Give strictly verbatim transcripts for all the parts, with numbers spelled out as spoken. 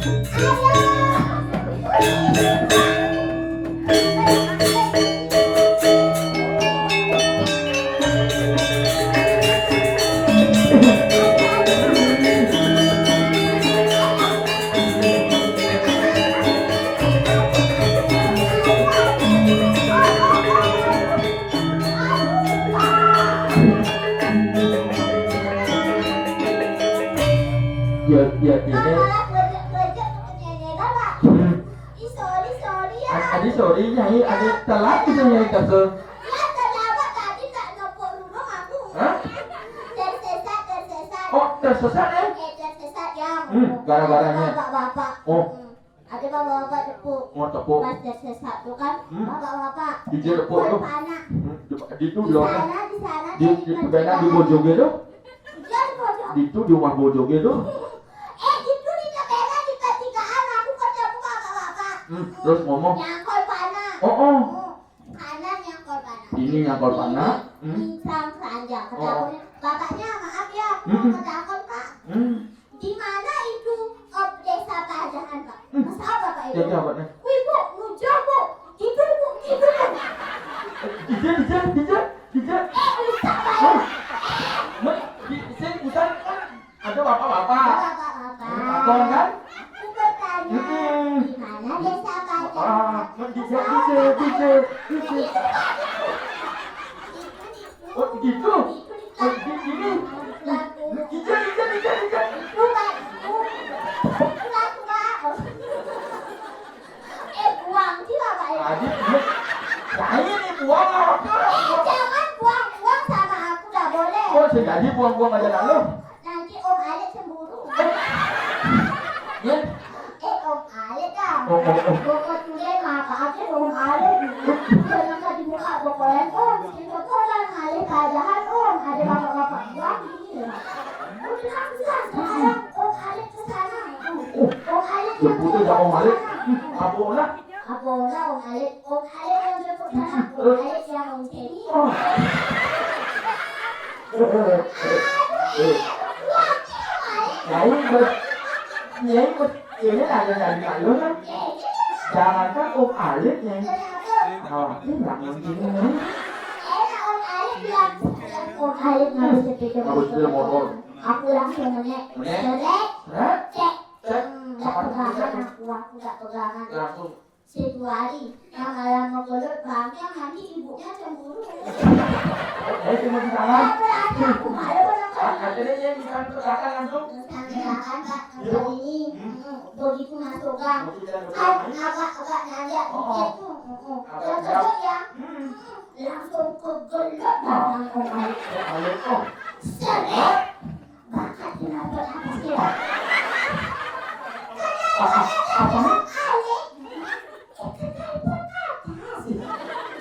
Ya, ya, ini. Malah bejek-bejek tuh penyanyi, Bapak. Hmm. Ih, sorry, sorry ya. Ad-, adi sorry, Nyai. Adi telat gitu, Nyai, kasih. Ya, terlambat tadi tak nepuk rurung aku. Hah? Tersesat, tersesat. Oh, tersesat, eh? Eh, tersesat ya. Hmm, gara-garanya. Bapak-bapak. Oh. Hmm. Ada bapak-bapak tepuk. Oh, tepuk. Pas tersesat tuh kan, hmm, bapak-bapak. Ija tepuk tuh. Panak. Hmm, di, di itu di sana, di sana, di, di, di, di bojoge tuh. Iya, di pojok. Di itu di rumah bojoge tuh. Eh, itu di tebela di ketigaan aku ketemu bapak-bapak. Hmm, terus ngomong. Nyangkol panak. Oh, oh. Hmm. Kanan nyangkol panak. Ini nyangkol panak. Hmm. Pincang keranjang. Oh, oh. Ketahuan bapaknya, "Maaf ya, aku mau, hmm, ketahuan, Pak." Hmm. Di mana itu, eh, desa Pajahan, Pak? Hmm. Masa apa, Pak, itu? Desa apa, nih? Wih, Bu, ngujur, Bu. Itu, Bu, itu, Bu. Dijak, dijak, dijak, dijak. Eh, usah, Pak. Hah? Nih, di, sini, di sana kan ada bapak-bapak. Bapak-bapak. Ada bapak, kan? Aku bertanya, hmm, di mana desa Pajahan? Ah, dijak, dijak, dijak, dijak. Itu, Pak, itu. Itu, itu. Oh, gitu? Oh, di sini. Ija, ija, ija, ija. Bukan. Bukan, bukan. Eh, buang sih, Bapak, ya. Tadi, saya ini buang apa? Eh, jangan buang-buang sama aku, nggak boleh. Oh, saya jadi buang-buang aja lalu. Nanti Om Alek cemburu. Ya? Eh, Om Alek dah. Oh, oh, oh. Bokor tulen mah apa aja Om Alek. Jangan di muka bokolan Om. Itu kan Alek Pajahan Om. Ada bapak-bapak gua gini loh. Udah, udah, sekarang Om Alek ke sana. Om Alek jemput aja Om Alek. Apa lah? Apa lah Om Alek? Om Alek yang jemput sana. Om Alek yang Om Ceri. Oh. Aduh, Om Alek. Nyai ber-, Nyai ber-, ini ada dari Pak Lurah. Jangankan Om Alek, Nyai. Khawatir nggak mungkin, Nyai? Enak Om Alek bilang, Om Alek nggak bisa sepeda motor. Nggak bisa motor. Aku langsung menek. Menek? Seret. Seret? Cek. Cek. Hmm, nggak pegangan aku, aku nggak pegangan. Langsung. Situ hari, yang malam menggelut, bangke nanti ibunya cemburu. Eh, cuma di sana. Apa lagi? Aku malu orang. Ah, akhirnya dia bisa ke belakang langsung. Tentang belakang, Pak. Iya. Ini, hmm, begitu masuk gang. Begitu jalan ke belakang. Agak-agak nanjak dikit tuh. Hmm. Agak yang kedua ya, hmm, langsung kegelut belakang Om Alek. Om Alek, oh. Seret. Bakat knalpot atas, ya. Apa? Apa? Knalpot atas.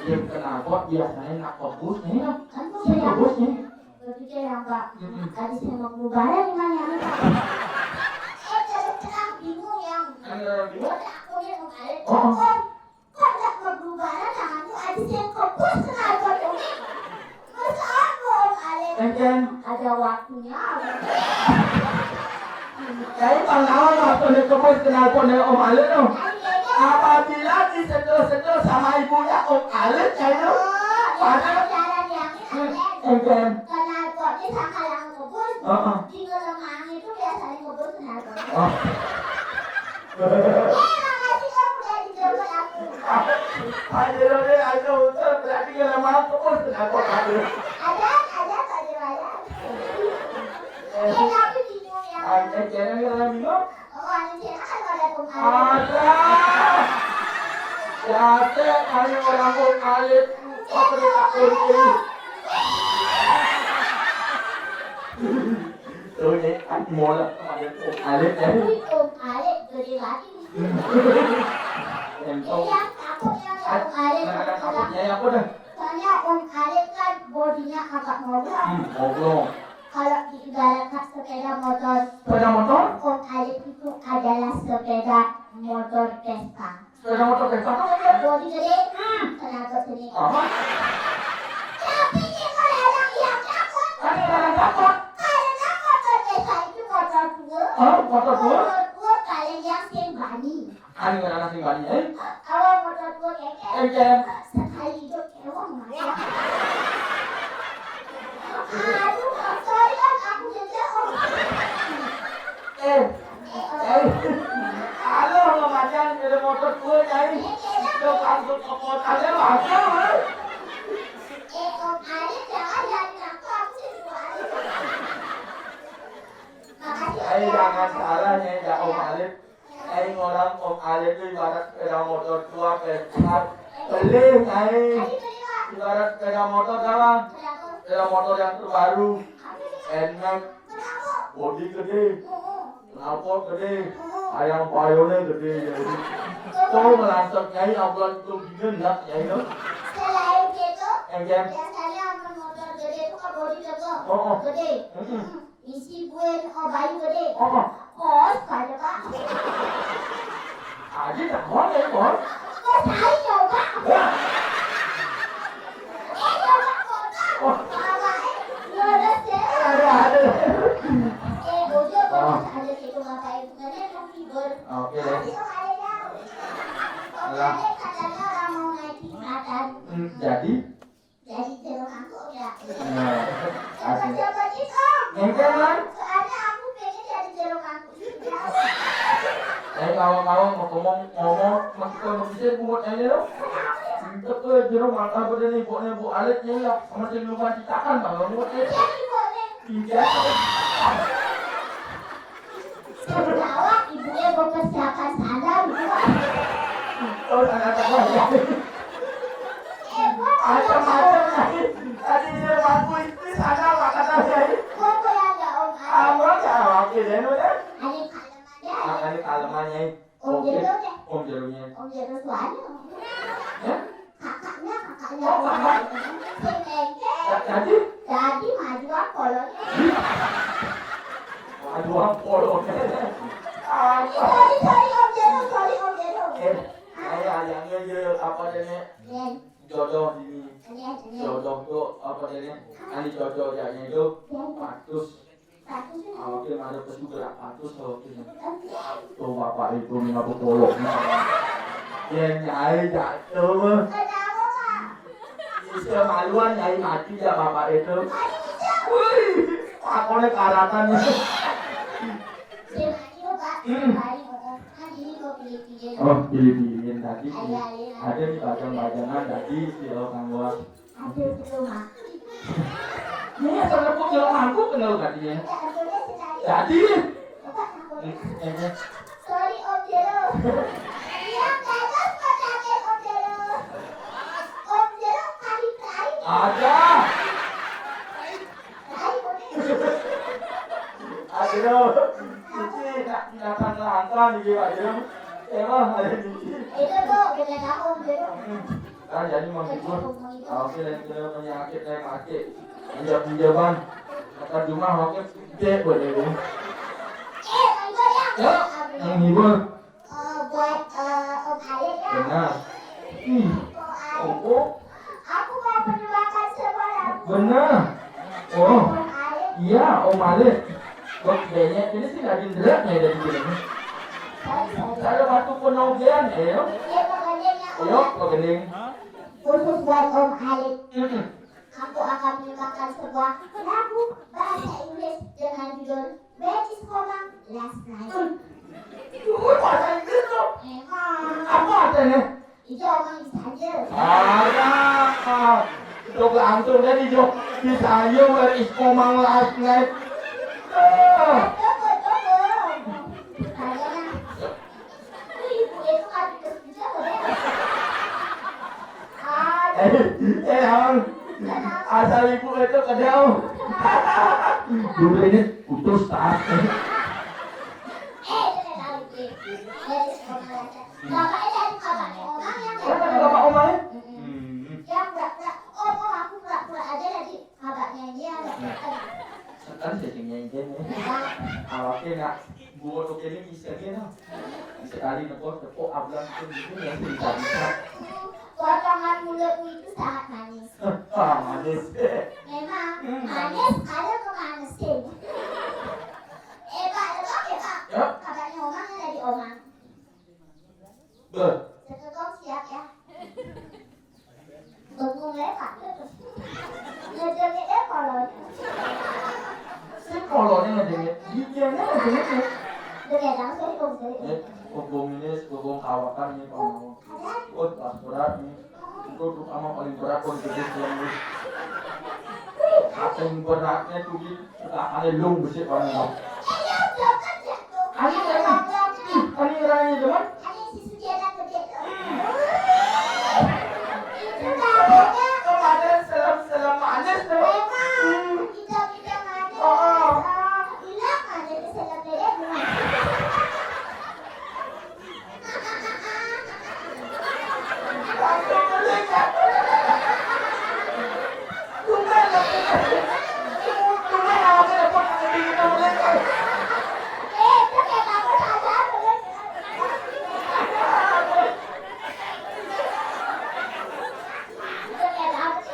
Ya, knalpot biasanya nak kebus, nih, ya. Kan kebus, ya. Kebus, nih. Berpikir yang, Pak, mm-mm, tadi saya mau berubah, ya, gimana, ya, Pak? Eh, terus terang bingung, yang. Ada orang bingung? Aku nih, Om Alek. Oh, oh. Kok ndak mlebu barang tanganku adi sing kebus knalpot kuwi? Mosok apa, Om Alek? Engken. Ada waktunya. Jadi, pangkalan waktu nek kebus knalpot nek Om Alek, no. Apabila disetel-setel sama ibunya Om Alek, ya, no. Oh, ya, ada. Jalan yang ini, hmm, Alek. Engken. Knalpotnya sama yang kebus. Heeh. Di lemari itu biasanya kebus knalpot. Oh. Eh, makasih, Om, udah dijemput aku. Ayo, deh, ayo, udah, berarti dia lama terus, kenapa, ayo? Ada, ada, Pak Dewa, ya. Eh, tapi bingung, ya. Ah, eh, jangan, jangan bingung. Oh, ada, jangan, ada, Om. Ada. Ya, teh, ayo, orang Om Alek. Apa dia tak boleh? Tuh, nih, kan molek sama dia, Om Alek, ya. Wih, Om Alek gede lagi. Entong. Iya, takut ya, Om Alek. Nah, ada takutnya ya, apa dah? Soalnya Om Alek kan bodinya agak ngobrol. Hmm, ngobrol. Kalau diibaratkan sepeda motor, sepeda motor? Om Alek itu adalah sepeda motor Vespa. Sepeda motor Vespa tuh kan dia bodi gede, hmm, knalpot gede. Aha. Tapi dia kalau orang yang takut. Ada orang takut. Karena motor Vespa itu motor tua. Oh, motor tua? Motor tua paling yang Anu ngaran sing bani, eh? Awa motor tua keke. Engken. Sekali hidup ewang masa. Aduh, sorry kan aku jadi om. Eh, eh. Halo, Om Macan, ada motor tua, Nyai. Lo pantut kepot aja, Macan, eh. Eh, Om Alif, jangan, jangan ngaku, aku jadi Om Alif. Makasih, Om, eh, ya. Jangan salah, Nyai, ya, Om Alif. Aing orang Om Alif itu ibarat sepeda motor tua, Vespa. Beli, Nyai. Ibarat sepeda motor, apa? Sepeda motor yang terbaru. Enak. Bodi gede. Knalpot gede. Ayam payone gede, Nyai. Tuh, ngelantur, Nyai, ambulan itu gini, enggak, Nyai, tuh. Selain itu, yang, yang, biasanya motor gede itu kan bodi gede. Oh, oh. Gede. Mm-mm. Isi buen, oh, bayu gede. Oh, oh. Kos, pada, Pak. Aji, tak mau, ya, Bos. Kos, ayo, Pak. Wah. Eh, coba, Pak. Oh. Apa, eh? Lurus, ya. Ada, ada. Eh, udah, Pak. Oh. Ada situ, Bapak, Ibu. Kan, eh, mau tidur. Oke, deh. Nanti, oh, ada, ya. Oh, alah. Ada, katanya orang mau naik tingkatan. Hmm, jadi? Jadi jero kangkung ya? Nah, asik. Coba-coba gitu. Enggak, Bang. Soalnya aku pengen jadi jero kangkung juga. Eh, kawan-kawan, mau ngomong, ngomong, masih kau bisa buat ini loh. Itu tuh jero mantap udah nih, buatnya Bu Alit nih ya. Sama si Lukman ciptakan, Bang, buat ini. Jadi boleh. Iya. Gawat, ibunya mau persiapan sandal gitu. Oh, sandal terbaik. Eh, gua macam-macam, Nyai. Tadi dia mampu itu sandal, maka saya. Gua punya ada om. Aman, ya, oke, deh, udah. Ada kaleman, ya. Ah, ada kaleman, Nyai. Om Jero deh. Om Jeronya. Om Jero suami. Ya? Kakaknya, kakaknya. Oh, kakak. Si Nengke. Ja-, jadi? Jadi majuan polonnya. Majuan polonnya. Apa? Sorry, sorry, Om Jero, sorry, Om Jero. Eh, saya ayangnya dia apa dia, Nek? Nen. Jodoh ini. Nen, nen. Jodoh tuh apa dia, Nek? Ani jodoh ya, itu. Nen. Patus. Awaknya ada pesu gerak patus awaknya. Tuh bapak itu nih apa polok nih. Ya, Nyai jatuh. Bisa maluan, Nyai, mati ya bapak itu. Wih, akonnya karatan nih. Hmm. Oh, pilih-pilihin tadi. Ada di bajang-bajangan tadi si orang gua. Aduh, itu mah. Ini asal aku jalan mangkuk kenal tadinya. Jadi. Eh, eh, eh. Sorry, Om Jero. Yang bagus pertanyaan Om Jero. Om Jero kali terakhir. Ada. Terakhir, Om Jero. Aduh. Ini nak binatang langka nih, Pak Jero. Emang ada di sini. Itu tuh, bener aku, Om Jero. Kan jadi menghibur. Oke, dan kita penyakit naik mati. Pinjam-pinjaman. Kata jumlah oke, gede buat ini. Eh, Om Jero, ya. Ya, menghibur. Eh, buat, eh, Om Alif ya. Benar. Ih, Om Alif. Oh, oh. Aku mau penyembahan sebuah lagu. Benar. Oh. Om Alif. Iya, Om Alif. Buat banyak ini sih lagi berat nih dari sini. Sorry, sorry. Saya batu penogen, ya. Iya, pokoknya ya, Om. Ayo, pokoknya. Khusus buat Om Alif. Mm-mm. Aku akan menyebakan sebuah lagu bahasa Inggris dengan judul Where is Komang Last Night. Itu bahasa Inggris tuh. Emang. Apa artinya? Itu omong bisa aja. Alah, itu langsung dari Jo. Bisa aja, where is Komang last night. Ah. Coba, coba. Kayaknya. Ibu itu kan kerja, ya. Ah. Eh, eh, Ang. Asal ibu itu kerja, Ang. Dulu ini putus, tak. Eh, itu kan tahu, Ki. Where is Komang last night. Bapaknya dari bapaknya orang yang... Oh, ada bapak omah ya? Mm-mm. Hmm. Ya, pura-pura. Oh, oh, aku pura-pura aja jadi bapaknya dia, nggak apa-apa. Setan sih, sing nyanyi, ya. Ya. Awaknya nak buat oke ini bisa, gitu. Sekali nepok, tepuk abang pun gitu, ya, bisa, bisa. Potongan mulutmu itu sangat manis. Ah, manis. Memang, hmm, manis, ada kemanis. Eh, Pak, tebak ya, Pak? Ya. Bapaknya Omang yang dari Omang. Sekekom siap ya. Bengong ya, Pak. Ngedengin ya, kolon. Sing kolonnya ngedengin, gigiannya ngedengin ya. Udah kayak dangdut, Bung, jadi. Ini, Bung ini, Bung kawakan nih, Bung. Wah, pas berat nih. Itu tuh sama paling berat, Bung, gitu, Bung. Paling beratnya tuh di, ada lung besi, Bung. Ayo, udah kerja tuh. Ayo, ayo. Ih, ayo, ayo, teman. Ayo, si Sudiana kerja tuh. Itu namanya. Kemarin selam-selam manis tuh. Emang. Hmm. Kita-kita manis. Oh, oh. Ah, hilang aja tuh selamnya deh. Langsung beli, kan? Tumben, tumben, tumben, tumben, tumben, tumben. Eh, itu kayak bagus aja, tuh. Itu kayak bagus.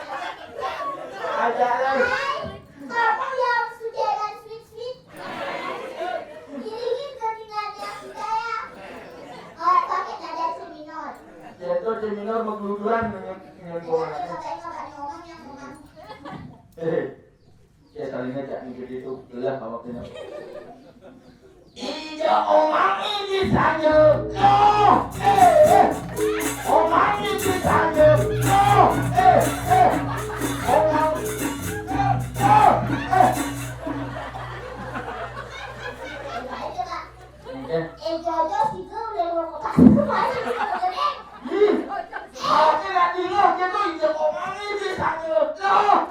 Ajaran. Hai, kamu yang sudah dan sweet-sweet. Iringin keningan yang saya. Oh, pakai nada C minor. Jatuh C minor, berkeluduran dengan, dengan. Iya, coba, coba, coba, ngomong yang ngomong. Eh. Ya, talinya cak mikir itu, gelah awaknya. Iya, omang ini saja. Loh, eh, eh. Omang ini saja. Loh, eh, eh. Omang. Loh, eh. Oke. Eh, Jojo sih, gue udah mau ke pasar, masih gitu, deh. Ih, awaknya nggak dengar, dia tuh injek omangnya, dia sakit. Loh.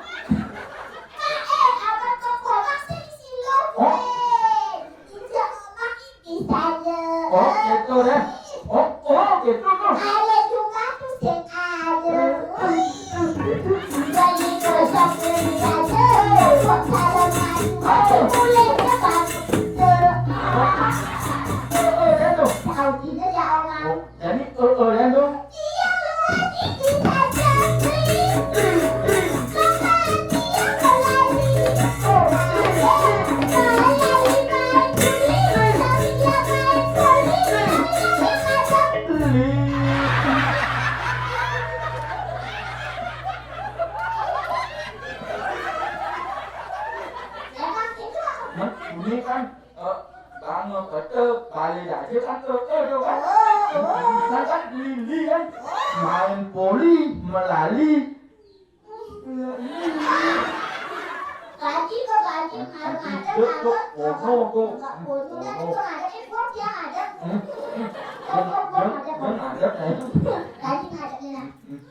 Nah, eh, abang ke Komang sih di sini, loh. Oh. Eh, injek omangnya di sana. Oh, gitu deh. Oh, oh, gitu tuh. Ada juga tuh, sing ada. Bagi kosong beli aja, kok salah maju. Mulai depan. Tuh. Oh, oh, ya tuh. Tahu gitu ya, Omang. Oh. Jadi, eh, eh, ya dong. Iya, lu lagi bisa jadi. Bapak dia berlari. Saya lagi main guling, tapi dia main guling. Tapi dia ngajak. Emang itu apa? Nah, ini kan Eh, bangun, betul, balik aja kan, eh, eh, tuh kan. Oh, oh. Kan, kan, lili kan. Main poli, melali. Bagi kok, bagi. Kan, kan, harus ada, tuh, tuh, harus, ono, tuh. Enggak, ono, kan, ono. Itu ada, eh, gua dia ada. Hmm, hmm. Kok, kok, kok ada, kok. Ada, ada, eh. Bagi ada, ya. Hmm.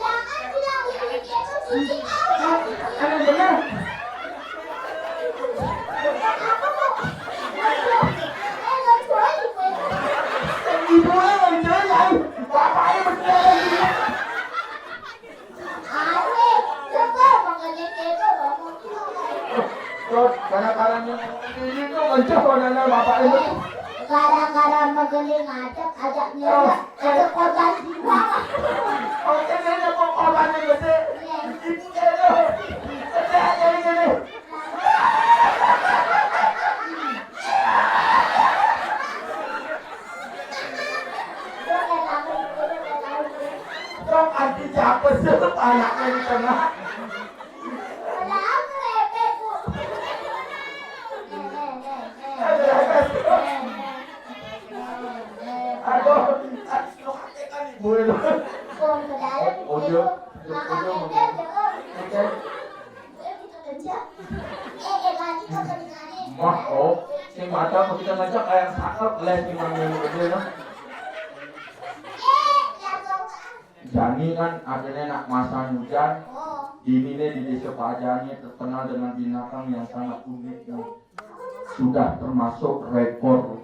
Jangan bilang liriknya itu suci. Emang bener? Ibu yang ngejain, bapaknya bener. Aneh, coba makanya kayak itu ngomong. Terus gara-gara ini tuh kenceng kononnya bapak ini. Gara-gara megeli ngadeg, ajak nyelak, ajak korban jiwa. Oke, ini ada korbannya gede. Iya. Ibu gede. Gede aja ini. Sok anti siapa sih anaknya di tengah? Aduh, lu kakek kan ibu lu. Ojo, ojo, ojo. Oke. Mah, oh, sing mata kok kita ngajak kayak sakal, les sing manggil gitu ya. Jani kan akhirnya nak masa hujan, ini nih di Desa Pajani terkenal dengan binatang yang sangat unik, yang sudah termasuk rekor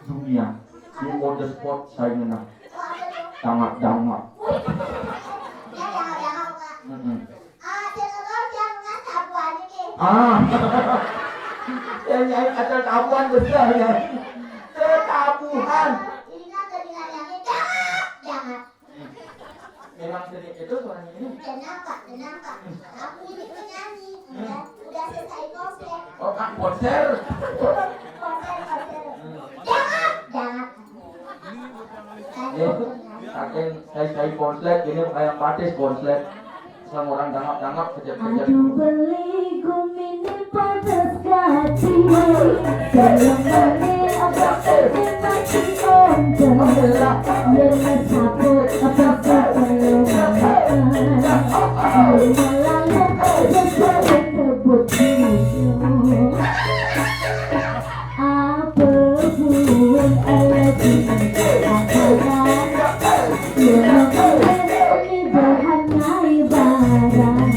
dunia di on the spot saya ngenah. Sangat dangak. Mm-mm. Ah. Ya, Nyai, ada tabuhan besar, Nyai. Ketabuhan. Ini kan tadi nanya, jangan, jangan. Memang sedikit itu suaranya ini. Tenang, Pak, tenang, Pak. Aku ini penyanyi. Udah, udah selesai konser. Oh, Kak, konser. Konser, konser. Jangan, jangan. Ini saking saya saya konslet ini kayak patis konslet. Sama orang dangap-dangap kejep-kejep. Aduh beli gumine panas gati. Belum balik apa sih masih ontel. Biar ngesaput apa sih belum makan. Belum malam apa sih belum kebut. Apa buat alergi? Apa yang ini bahan ngai barang?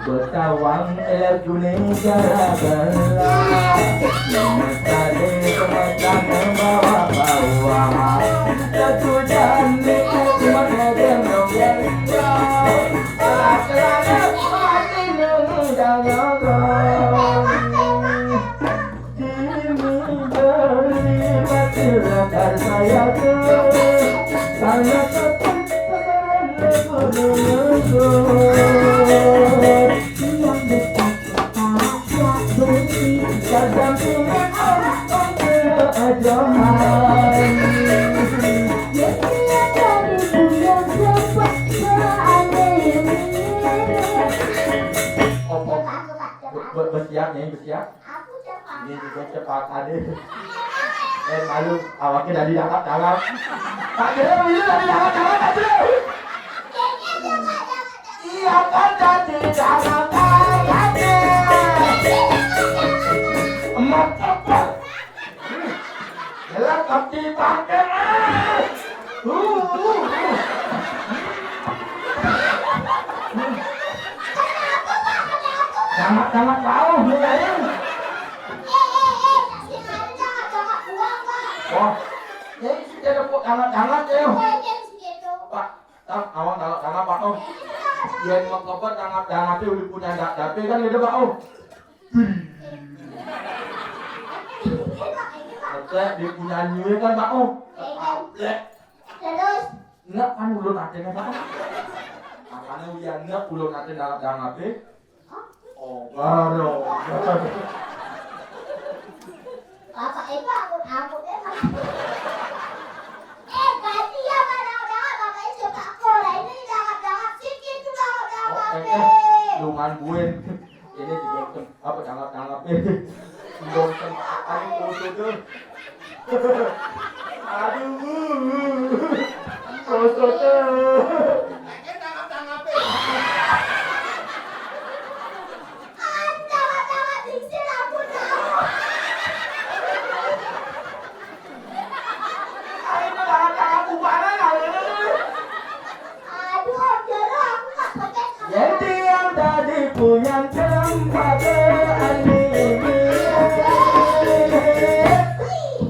Betawang alergi negara belah. Tadi kematang bawa-bawa. Satu jam ni aku makan. Apa? Be-, be-, bersiap, Nyai, bersiap. Aku cepat. Ini juga cepat, aduh. Eh, malu, awaknya dari dalam-dalam. Pak Jero, ini dari dalam-dalam, Pak Jero. Iya, kan, dari dalam-dalam. Emak cepat. Jelas abdi bangke, ah. Uh, uh, uh. Jangan-jangan bau nih, aing. Oh, ini sih ada kok jangan-jangan ya. Pak, tang awang jangan-jangan, Pak, oh. Yen mau kebet jangan-jangan tapi udah punya ndak tapi kan gitu, Pak, oh. Oke, dia punya nyiwe kan, Pak, oh. Oke. Terus? Enggak kan ulun akhirnya, Pak. Makanya uyan enggak ulun akhirnya dalam dalam apa? Oh, baru. Bapak itu aku aku emang. Eh, ganti ya, Pak, dalam dalam Bapak itu Pak Kola ini dalam dalam sikit tuh dalam dalam Oh, eh, apa? Eh, lungan buen. Ini diganteng apa tangkap-tangkap ini. Diganteng apa nih foto tuh? Aduh. Foto tuh. Tangkap-tangkap. Ayo, tangkap-tangkap bubaran, ayo. Aduh, Om Jero, aku nggak pakai sama. Jadi yang tadi punya tempat ini.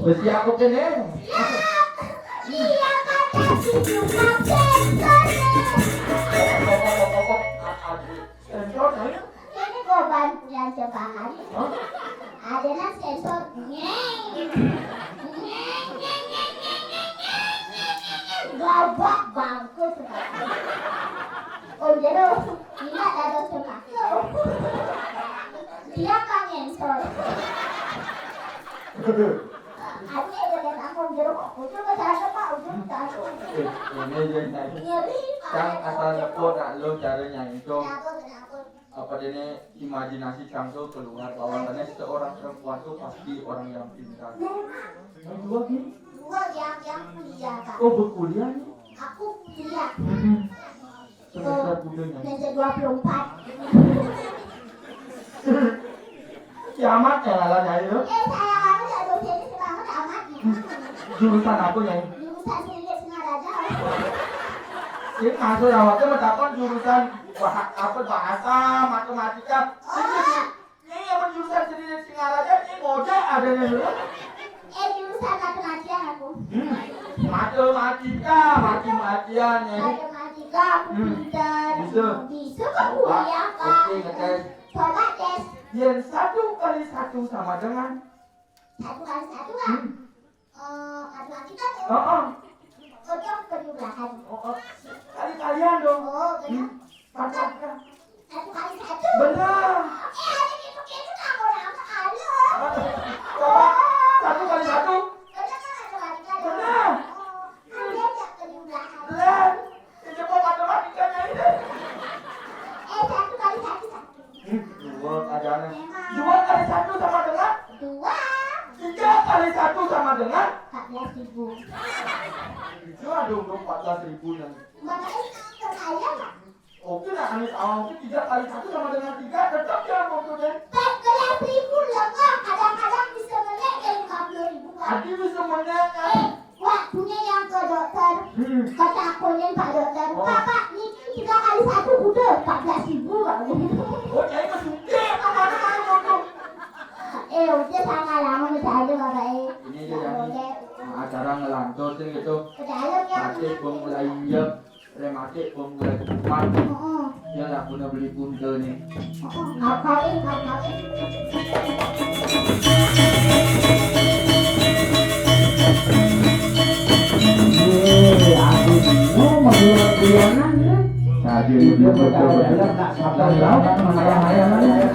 Mesti aku kene. Iya, kata si Juma sensor. Sensor, ayo. Ini korban punya cobaan. Hah? Ada nang sensor. Nyeng. Nyeng, nyeng, nyeng. Gabak bangku. Om Jero, ini ada dosa masuk. Dia kan sensor. Aku udah lihat aku Om Jero kok. Ujung ke sana, Pak. Ujung ke sana. Eh, ini aja, ini aja. Ngeri, Pak. Cang asal nyebut, nak lo cara nyanyi, Cong. Kenapa, kenapa? Apa dene imajinasi Cang tuh keluar bahwasannya seorang perempuan tuh pasti orang yang pintar. Yang dua gini? Dua yang, yang kuliah, Pak. Oh, berkuliah nih? Aku kuliah. Mm-mm. Semester kuliahnya? Semester dua puluh empat. Kiamat ya ngalah ayo. Eh, saya kamu ya dosennya sekarang amat ya. Jurusan apa ya? Jurusan Seni Singaraja. Ini masuk ya, waktu mendapat jurusan bah-, apa, bahasa, matematika. Ini, ini apa jurusan Seni Singaraja, ini ngojek adanya dulu. Eh, jurusan matematika aku. Hmm. Matematika, matematian ya. Matematika. Lah, aku pinter. Bisa. Bisa kok kuliah, Pak. Oke, ngetes. Coba tes. Yen satu kali satu sama dengan? Satu kali satu, Pak. Hmm. Eh, matematika tuh. Heeh. Kocok penyebelahan. Oh, oh. Kali-kalian dong. Oh, benar. Hmm. Matematika. Satu kali satu. Benar. Eh, ada gitu-gitu, kamu nama, halo. Coba, satu kali satu. Benar kan matematika tuh? Benar. Oh, kan diajak penyebelahan. Lah, itu kok matematikanya ini. Eh, satu kali satu, satu. Hmm, dua aja nih. Emang. Dua kali satu sama dengan? Dua. Tiga kali satu sama dengan? Empat belas ribu. Itu ada untuk empat belas ribu yang. Bapak ini kaya, Pak? Oke lah, Anis awal itu tiga kali satu sama dengan tiga, tetap ya waktu deh. Empat belas ribu lah, Pak. Kadang-kadang bisa menek kayak lima puluh ribu, Pak. Tadi bisa menek, kan? Eh, waktunya yang ke dokter. Hmm. Kata akunya, Pak Dokter, oh. Pak, Pak, ini tiga kali satu udah empat belas ribu, Pak. Oh, jadi masih udah, apa mana mana waktu? Eh, udah sama lama, masih ada, Bapak, eh. Ini aja, nggak yang boleh. Acara ngelantur sih gitu. Ke dalam ya. Nanti pemulai injek. Rematik pemula cepat. Heeh. Dia lah guna beli punta nih. Heeh, kau-kauin, kau-kauin. Eh, aku bingung mau bilang bulanan ya. Tadi dia betul-betul. Lah, lah, kan marah-marah.